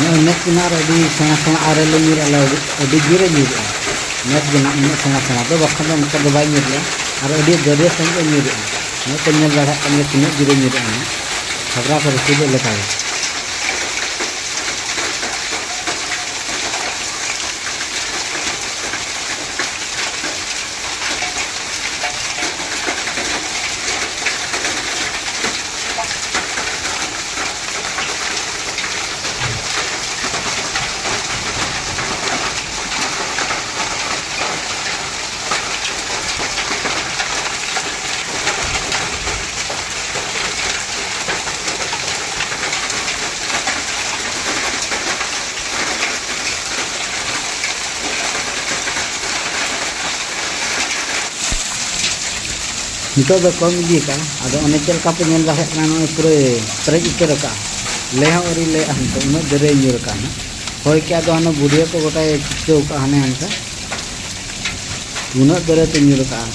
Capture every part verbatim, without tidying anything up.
ᱱᱚᱜᱼᱚᱭ ᱢᱮᱫ ᱨᱮᱱᱟᱜ ᱟᱹᱰᱤ ᱥᱮᱬᱟ ᱥᱮᱬᱟ ᱟᱨᱮᱞ ᱮ ᱧᱩᱨ ᱟᱞᱮ, ᱟᱹᱰᱤ, ᱟᱹᱰᱤ ᱡᱳᱨᱮ ᱧᱩᱨᱮᱜᱼᱟ᱾ ᱢᱮᱫ ᱜᱮ ᱱᱟᱜ ᱩᱱᱟᱹᱜ ᱥᱮᱬᱟ ᱥᱮᱬᱟ ᱫᱚ, ᱵᱟᱠᱷᱟᱱ ᱫᱚ ᱚᱱᱠᱟ ᱫᱚ ᱵᱟᱭ ᱧᱩᱨ ᱞᱮᱜᱼᱟ᱾ ᱟᱨ ᱟᱹᱰᱤ ᱫᱟᱹᱨᱭᱟᱹ ᱥᱟᱺᱦᱤᱡ ᱮ ᱧᱩᱨᱮᱜᱼᱟ᱾ ᱱᱚᱜᱼᱚᱭ ᱯᱮ ᱧᱮᱞ ᱫᱟᱲᱮᱭᱟᱜ ᱠᱟᱱ ᱜᱮᱭᱟ ᱛᱤᱱᱟᱹᱜ ᱡᱳᱨᱮ ᱧᱩᱨᱮᱜᱼᱟ ᱱᱟᱜ᱾ ᱠᱷᱟᱵᱽᱨᱟ ᱠᱚ ᱨᱟᱹᱯᱩᱫᱚᱜ ᱞᱮᱠᱟ ᱜᱮ᱾ ᱱᱤᱛᱚᱜ ᱫᱚ ᱠᱚᱢ ᱤᱫᱤ ᱟᱠᱟᱫᱼᱟ᱾ ᱟᱫᱚ ᱚᱱᱮ ᱪᱮᱫ ᱞᱮᱠᱟ ᱯᱮ ᱧᱮᱞ ᱫᱟᱲᱮᱭᱟᱜ ᱠᱟᱱᱟ, ᱱᱚᱜᱼᱚᱭ ᱯᱩᱨᱟᱹ ᱯᱮᱨᱮᱡ ᱩᱛᱟᱹᱨ ᱟᱠᱟᱫᱼᱟ᱾ ᱞᱮ ᱦᱚᱸ ᱟᱹᱣᱨᱤ ᱞᱮᱜᱼᱟ, ᱱᱤᱛᱚᱜ ᱩᱱᱟᱹᱜ ᱡᱳᱨᱮ ᱧᱩᱨ ᱟᱠᱟᱫᱼᱟ ᱦᱟᱸᱜ᱾ ᱦᱚᱭ ᱠᱮᱫ ᱟᱫᱚ ᱦᱟᱱᱮ ᱵᱩᱰᱷᱤᱭᱟᱹ ᱠᱚ ᱜᱚᱴᱟᱭ ᱪᱤᱯᱠᱟᱹᱣ ᱟᱠᱟᱫᱼᱟ ᱦᱟᱱᱮ ᱦᱟᱱᱠᱟ, ᱩᱱᱟᱹᱜ ᱡᱳᱨᱮ ᱛᱮ ᱧᱩᱨ ᱟᱠᱟᱫᱼᱟ᱾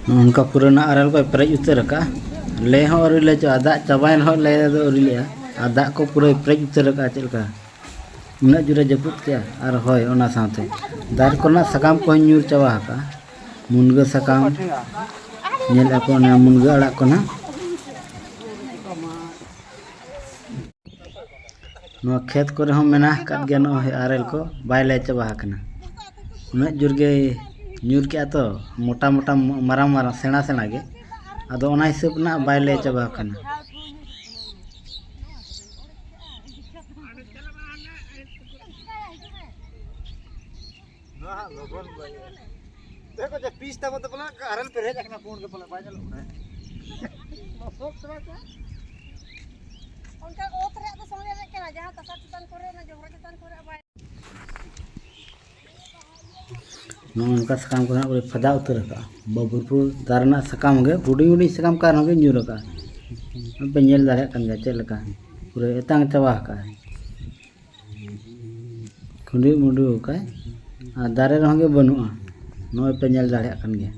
ᱱᱚᱝᱠᱟ ᱯᱩᱨᱟᱹ ᱱᱟᱜ ᱟᱨᱮᱞ ᱠᱚᱭ ᱯᱮᱨᱮᱡ ᱩᱛᱟᱹᱨ ᱟᱠᱟᱫᱼᱟ᱾ ᱞᱮ ᱦᱚᱸ ᱟᱹᱣᱨᱤ ᱞᱮ ᱪᱟᱵᱟ, ᱫᱟᱜ ᱪᱟᱵᱟᱭᱮᱱ ᱨᱮᱦᱚᱸ ᱞᱮ ᱫᱚ ᱟᱹᱣᱨᱤ ᱞᱮᱜᱼᱟ᱾ ᱟᱨ ᱫᱟᱜ ᱠᱚ ᱯᱩᱨᱟᱹᱭ ᱯᱮᱨᱮᱡ ᱩᱛᱟᱹᱨ ᱟᱠᱟᱫᱼᱟ᱾ ᱪᱮᱫ ᱞᱮᱠᱟ ᱩᱱᱟᱹᱜ ᱡᱳᱨᱮ ᱡᱟᱹᱯᱩᱫ ᱠᱮᱜᱼᱟ᱾ ᱟᱨ ᱦᱚᱭ, ᱚᱱᱟ ᱥᱟᱶᱛᱮ ᱫᱟᱨᱮ ᱠᱚᱨᱮᱱᱟᱜ ᱥᱟᱠᱟᱢ ᱠᱚᱦᱚᱸ ᱧᱩᱨ ᱪᱟᱵᱟ ᱟᱠᱟᱫᱼᱟ᱾ ᱢᱩᱱᱜᱟᱹ ᱥᱟᱠᱟᱢ, ᱧᱮᱞᱮᱫᱼᱟ ᱯᱮ ᱚᱱᱟ ᱢᱩᱱᱜᱟᱹ ᱟᱲᱟᱜ ᱠᱚ ᱱᱟᱜ᱾ ᱱᱚᱣᱟ ᱠᱷᱮᱛ ᱠᱚᱨᱮ ᱦᱚᱸ ᱢᱮᱱᱟᱜ ᱟᱠᱟᱫ ᱜᱮᱭᱟ ᱱᱚᱜᱼᱚᱭ ᱟᱨᱮᱞ ᱠᱚ, ᱵᱟᱭ ᱞᱮ ᱪᱟᱵᱟ ᱟᱠᱟᱱᱟ᱾ ᱩᱱᱟᱹᱜ ᱡᱳᱨ ᱜᱮ ᱧᱩᱨ ᱠᱮᱜᱼᱟ ᱛᱚ, ᱢᱚᱴᱟ ᱢᱚᱴᱟ, ᱢᱟᱨᱟᱝ ᱢᱟᱨᱟᱝ, ᱥᱮᱬᱟ ᱥᱮᱬᱟ ᱜᱮ᱾ ᱟᱫᱚ ᱚᱱᱟ ᱦᱤᱥᱟᱹᱵ ᱨᱮᱱᱟᱜ ᱵᱟᱭ ᱞᱮ ᱪᱟᱵᱟ ᱟᱠᱟᱱᱟ᱾ ᱱᱚᱣᱟ ᱦᱟᱸᱜ ᱞᱚᱜᱚᱱ ᱵᱟᱭ ᱫᱮᱠᱷᱚ ᱡᱮ ᱯᱤᱥ ᱛᱟᱵᱚ ᱫᱚ ᱯᱟᱞᱮ ᱟᱨᱮᱞ ᱯᱮᱨᱮᱡ ᱟᱠᱟᱱᱟ, ᱯᱩᱸᱰ ᱜᱮ ᱯᱟᱞᱮ ᱵᱟᱭ ᱧᱮᱞᱚᱜ ᱠᱟᱱᱟ᱾ ᱞᱚᱥᱚᱫ ᱪᱟᱵᱟ ᱠᱚᱜᱼᱟ᱾ ᱚᱱᱠᱟ ᱚᱛ ᱨᱮᱭᱟᱜ ᱫᱚ ᱥᱚᱸᱜᱮ ᱨᱮ ᱠᱟᱱᱟ, ᱡᱟᱦᱟᱸ ᱛᱟᱥᱟ ᱪᱮᱛᱟᱱ ᱠᱚᱨᱮ, ᱚᱱᱟ ᱡᱚᱵᱽᱨᱟ ᱪᱮᱛᱟᱱ ᱠᱚᱨᱮ ᱵᱟᱭ᱾ ᱱᱚᱜᱼᱚ ᱱᱚᱝᱠᱟ ᱥᱟᱠᱟᱢ ᱠᱚ ᱱᱟᱜ ᱯᱩᱨᱟᱹ ᱯᱷᱟᱫᱟ ᱩᱛᱟᱹᱨ ᱟᱠᱟᱫᱼᱟ᱾ ᱵᱟᱵᱩᱨᱯᱩᱨ ᱫᱟᱨᱮ ᱨᱮᱱᱟᱜ ᱥᱟᱠᱟᱢ ᱜᱮ ᱦᱩᱰᱤᱧ ᱦᱩᱰᱤᱧ ᱥᱟᱠᱟᱢ ᱠᱟᱱ ᱨᱮᱦᱚᱸ ᱜᱮ ᱧᱩᱨ ᱟᱠᱟᱫᱼᱟ᱾ ᱯᱮ ᱧᱮᱞ ᱫᱟᱲᱮᱭᱟᱜ ᱠᱟᱱ ᱜᱮᱭᱟ ᱪᱮᱫ ᱞᱮᱠᱟ ᱯᱩᱨᱟᱹ ᱮᱛᱟᱝ ᱪᱟᱵᱟ ᱟᱠᱟᱫᱼᱟᱭ᱾ ᱠᱷᱩᱸᱰᱩ ᱢᱩᱸᱰᱩ ᱟᱠᱟᱫᱼᱟᱭ᱾ ᱟᱨ ᱫᱟᱨᱮ ᱨᱮᱦᱚᱸ ᱜᱮ ᱵᱟᱹᱱᱩᱜᱼᱟ᱾ ᱱᱚᱜᱼᱚᱭ ᱯᱮ ᱧᱮᱞ ᱫᱟᱲᱮᱭᱟᱜ ᱠᱟᱱ ᱜᱮᱭᱟ᱾